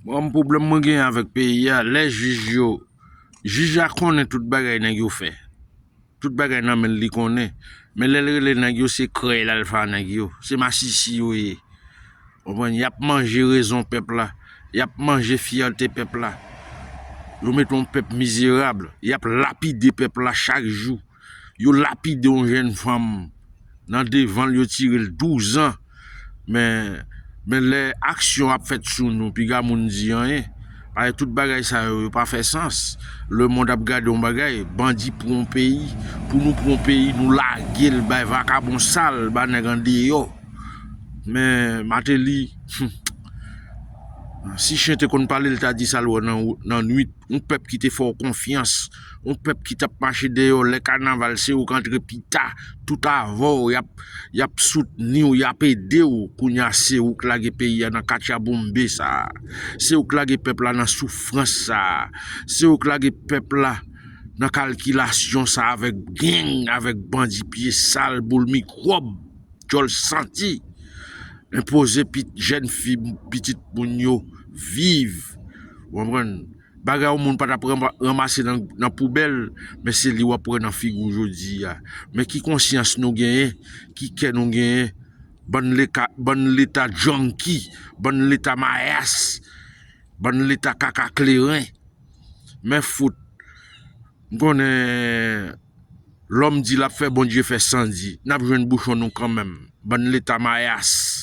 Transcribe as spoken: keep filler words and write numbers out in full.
Bon, pwoblèm mwen gen avèk peyi a, lè jij yo, jij la konnen tout bagay nèg yo fè. Tout bagay nan men l, li konnen. Men lè l rele nèg yo, se krèy l al fè a nèg yo. Se masisi yo ye. Konprann? Y ap manje rezon pèp la. Y ap manje fyète pèp la. Yo mete yon pèp mizerab. Y ap lapide pèp la chak jou. Yo lapide yon jèn fanm. Nan devan l, yo tire l douz an. Men, men lè aksyon ap fèt sou nou, piga moun di anyen. Paske tout bagay sa yo, yo pa fè sans. Lemonn ap gade yon bagay, bandi pran yon peyi. Pou nou pran yon peyi, nou lage l bay vakabon sal, bay nèg andeyò. Men Mateli, hmm, si chen te konn pale, l ta di sa l wè nan, nan nwit. Yon pèp ki te fè w konfyans, yon pèp ki t ap mache dèyè w lè kanaval, se ou k antre pita, tout avè w, y ap, y ap soutni w, y ap ede w. Kounye a, se ou k lage peyi a nan katchaboumbe sa a. Se ou k lage pèp la nan soufrans sa a. Se ou k lage pèp la nan kalkilasyon sa a avèk gang, avèk bandi pye sal, boul mikwòb, djòl santi. Enpoze pit-, jèn fi, pitit moun yo viv. Ou konprann? Bagay yon moun pa t ap ranma-, ranmase nan, nan poubèl, men se li w ap pran nan figi w jodi a. Men ki konsyans nou genyen, ki kè nou genyen, bann leka-, bann leta junkie, bann leta mayas, bann leta kaka kleren. Men fout, m konnen lòm di l ap fè, Bondye fè san di. N ap jwenn bouchon nou kanmenm. Bann leta mayas.